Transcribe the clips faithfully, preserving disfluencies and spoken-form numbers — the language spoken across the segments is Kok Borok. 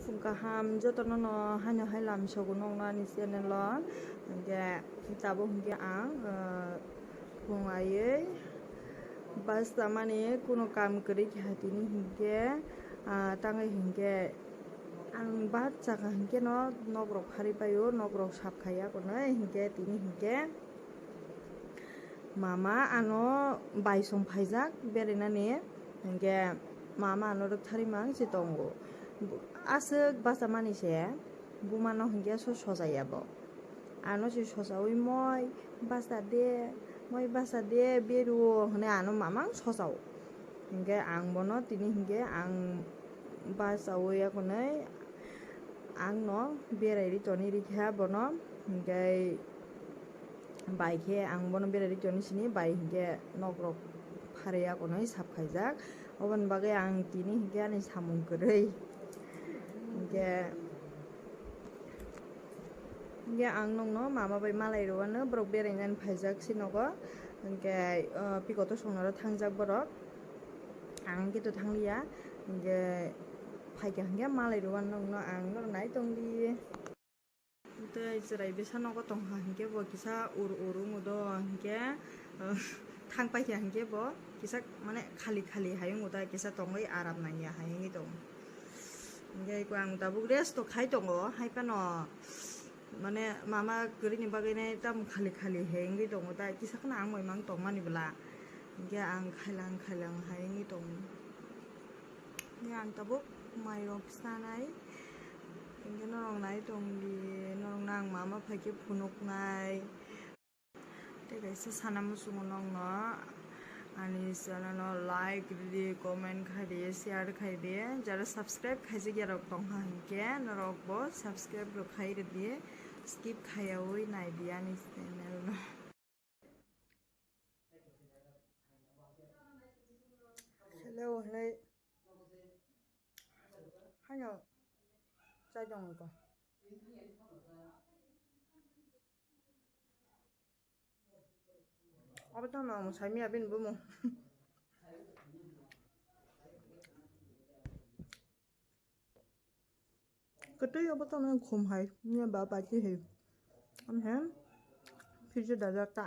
Phung kaham jotono no haino hai lam sogo nokno ani channel o. Hingke tabuk hingke ang, ah, phung ayui bus tamani kuno kam kwrwi kha tini hingke, ah, tangwi hingke ang bus chakha hingke no nok rok phari paio, nok rok sap khaiya konwi hingke tini hingke. Mama ano bai song phaijak berainani, hingke mama ano rwktharwi mang se tongo. Aswk bachamani se buma no hingke so sochaya bo. Ano se sochaui, "Moi bacha de, moi bacha de, beru," hwnwi ano mama ang sochao. Hingke ang bono tini hingke ang bachaui akonoi ang no berai ri toni rikha bono, hingke bai khe ang bono berai ri toni sini, bai hingke nok rok pharwi akonoi sap khaijak. Oboni bagwi ang tini hingke ani samung kwrwi. Hingke, hingke ang nokno mama bai malai rwano, borok berainani phaijak se nogo. Hingke, ah, pikoto songnaro thangjak borok. Ang hingke to thangliya. Hingke phaikha hingke malai rwano nokno ang norok nai tongdi. Tei chwrai bwsa nogo tongkha hinkhe bo kisa ur ur wngo do hinkhe, uh, thang paikha hinkhe bo kisa mane khali khali hai wngo da, kisa tongwi aram nangya hai wngwi tongo. Hinkhe eko ang tabuk rest to khai tongo, hai phano mane mama kwrwini bagwi nai tamo khali khali hai wngwi tongo da, kisa kheno ang bai mang tongmani bwla hinkhe ang khailang khailang hai wngwi tongo. Ni ang tabuk mairok sanai. Hingke norok nai tongdi, norok nang mama phaikhe phunuknai. Tei kaisa sana muchungo nokno ani channel no like ridi, comment khaidi, share khaidi. Jara subscribe khaijakya rok tongkha hinkhe norok bo subscribe rok khai ridi, skip khaiyaui naidi ani channel no. Hello, hello. Haino chai tong ko. Abo tamo mo sai miya bini bumo. Kwtwi obo tamo khum hai, miya ba paiti hai. Am hem, fridge dajak ta.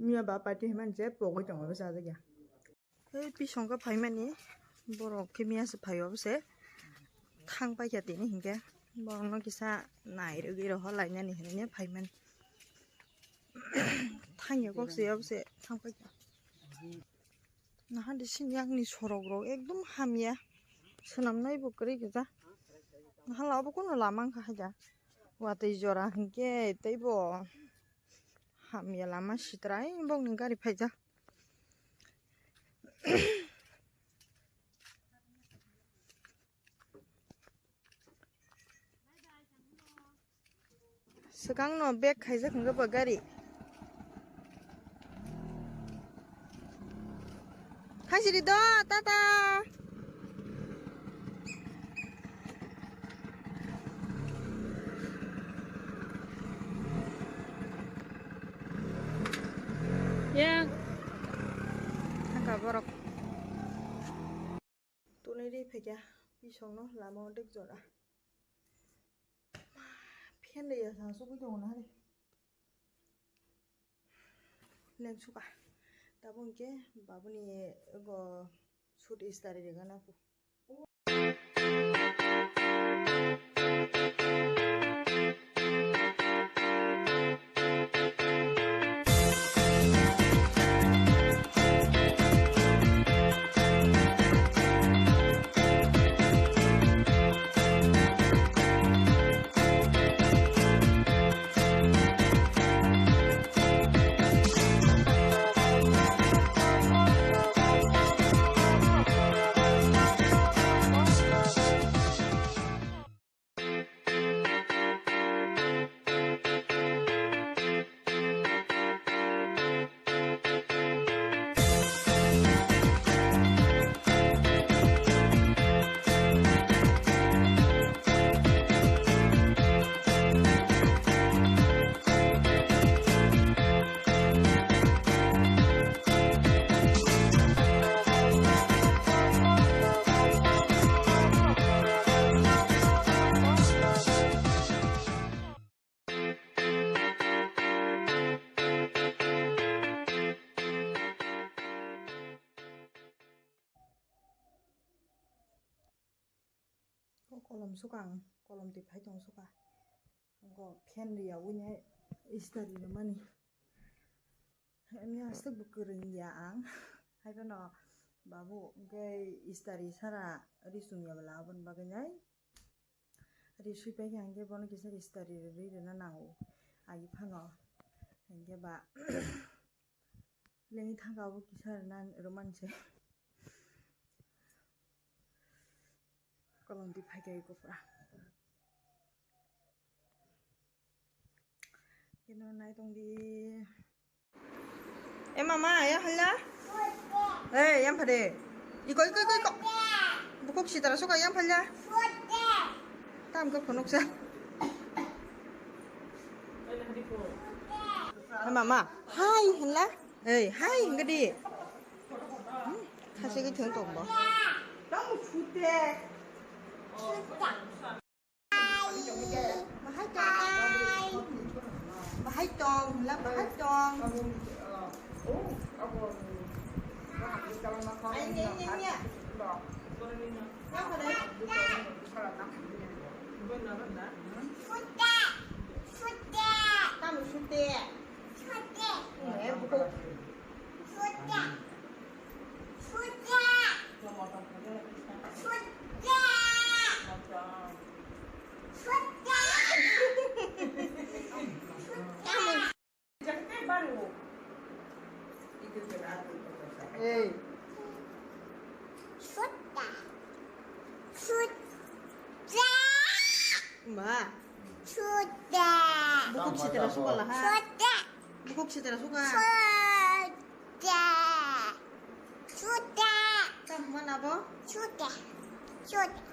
Miya ba paiti hai man je pogwi tongo, obo chajakya. Tei pisongkha phaimani, borok khe miya se phaio obo se. Thang paikha tini hinkhe, borokno kisa nairwgwi rohor lainani hinwi phaimani. Thangya kok se obo se, thang paikha. Naha de sini yakni sorok rok ekdom hamya. Swnamnai bo kwrwi kisa. Naha la obo kono lama wngkha haida. Watwi jora hinkhe teibo hamya lama sitrai bokni gari phaijak. Swkangno bag khaijak hwnkhe bo gari. Khaisiri do, tata. Yang. Thangka borok. Tunui ri phaikha, pisongno lama o dek jora. Phen de ya sa sugui tongo na hari. Leng suka. Tabuk hwnkhe babuni go suit istari rega na ku. Kolom suka ang, kolom twi phai tong suka. Go fan riya wini istari rwmani. Ani aswk bo kwrwng ya ang. Hai phano babu hwnkhe istari sara ri sumya bwla aboni bagwi nai. Ri sui paikha hwnkhe bono kisa istari rwi rwna nango. Agi phano hwnkhe ba lengwi thangka abo kisa rwna rwmani se. Kolom twi phaikha eko pura. Keno nai tongdi. E mama, ya hala? Eh, yang phade. Iko, iko, iko, iko. Bukuk sitara suka yang phalya. Tam ko phunuk sa. E mama, hai hala. Eh, hai ngadi. Hmm, khasi ki thung tong bo. Tam phute. Bahai tong. Bahai tong, la bahai tong. Ai, ni, ni, ni. Ya, pada. Sudah. Sudah. Kamu sudah. Sudah. Eh, buku. Sudah. Sudah. Sudah. Ei. Sudah. Sudah. Ma. Sudah. Bukuk sitera suka laha. Sudah. Bukuk sitera suka. Sudah. Sudah. Tam mana bo? Sudah. Sudah.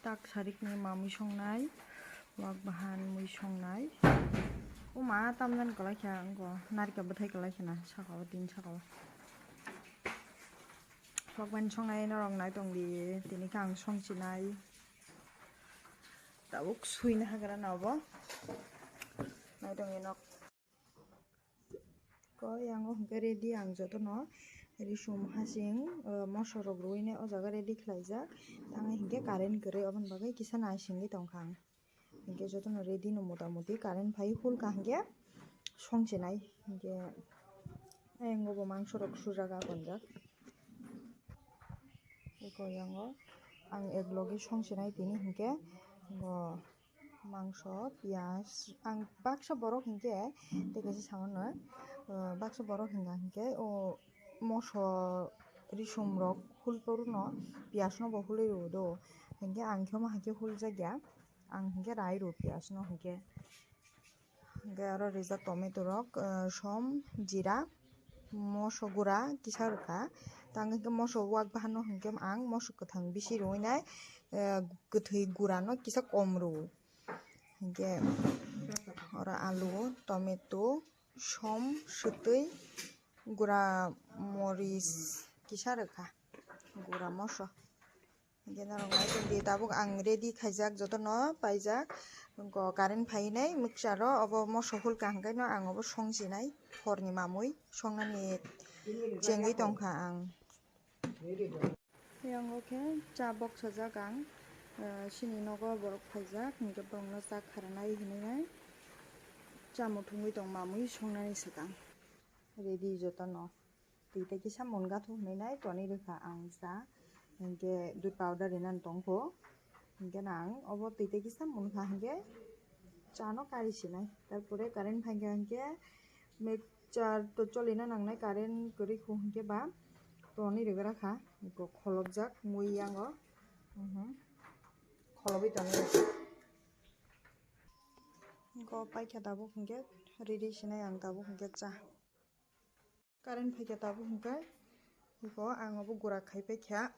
Tak sarikni mamui songnai, wak bahan mui songnai. O ma tamdan kwlai kha, wngkha narikha bwthai kwlai khana, saka o tin saka o. Wak bahan songnai norok nai tongdi, tini khe ang songchinai. Tabuk suina hagra na obo. Nai tongdi nok. Ko yango hwnkhe ready ang jotono risum hasing, o, moso rok rwinai o jaga ready khlaijak. Tamo hwnkhe current kwrwi oboni bagwi kisa naisingwi tongkha ang. Hwnkhe jotono ready no mota moti current phai hul ka hwnkhe songchinai hwnkhe ayang bo mangso rok sujak agonjak. Eko yango ang ek logi songchinai tini hwnkhe bo mangso, piyaj, ang baksa borok hinkhe tei kaisa samano, ah, baksa borok hinga hinkhe o moso risum rok hul poruno piyaj no bo hului rwo do, hinkhe ang khe omo hai khe hul jak ya, ang hinkhe rai rwo piyaj no hinkhe, hinkhe aro rijak tomato rok, ah, som, jira, moso gura kisa rwkha, tang hinkhe moso wak bahano hinkhe ang moso kwthang bisi rwinai, ah, kwthwi gura no kisa kom rwo. Hinkhe oro alu, tomato, som, swtwi, gura moris kisa rwkha, gura moso. Hinkhe norok nai tongdi, tabuk ang ready khaijak, jotono paijak. Wngkha current phainai mixture o, obo moso hul kaham khe no ang obo songchinai, horni mamui songnani chengwi tongkha ang. Yango khe cha boksajak ang, eh, chini nogo borok phaijak, hinkhe borokno cha kharanai hinwi nai cha muthungwi tong mamui songnani swkang. Ready jotono. Twi tei kisa munga thok hinwi nai tonwi rwkha ang cha, hinkhe dudh powder rinani tongkho. Hinkhe nang obo twi tei kisa munkha hinkhe chano kari sinai. Tarpore current phaikha hinkhe mixture to cholina nangnai, current kwrwi khu hinkhe ba tonwi rwgra kha. Eko kholopjak mui yango. Mhm. Kholobwi tonwi rwkha. Eko paikha tabuk hinkhe ready sinai ang tabuk hinkhe cha. Current phaikha tabuk hwnkhe, eko ang obo gura khai paikha.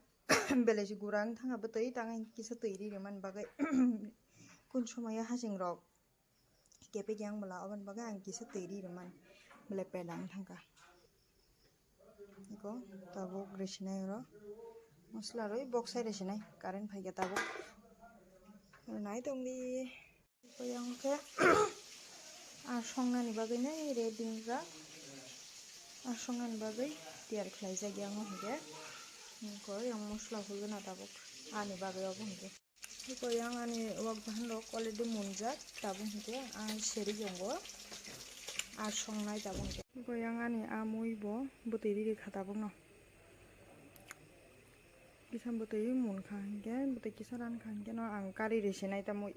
Belai se gura wng thangkha bwtwi, tang kisa twi ri rwmani bagwi. Kun somoyo hasing rok kepek yang bwla, oboni bagwi ang kisa twi ri rwmani belai peda wng thangkha. Eko tabuk risinai oro, mosla rwi boksai risinai, current phaikha tabuk. Nai tongdi. Yang khe ah songnani bagwi nai ready wngjak. Ah songnani bagwi tiyar khlaijak yang hwnkhe. Hwnkhe yang mosla hulgwna tabuk ani bagwi obo hwnkhe. Hwnkhe yang ani wak bahan rok already munjak tabuk hwnkhe ang seri jongo. Ar songnai tabuk hwnkhe. Hwnkhe yang ani a mui bo bwtwi riri kha tabukno. Kisa bwtwi munkha hwnkhe, bwtwi kisa rankha hwnkhe no ang kari risi nai ta mui.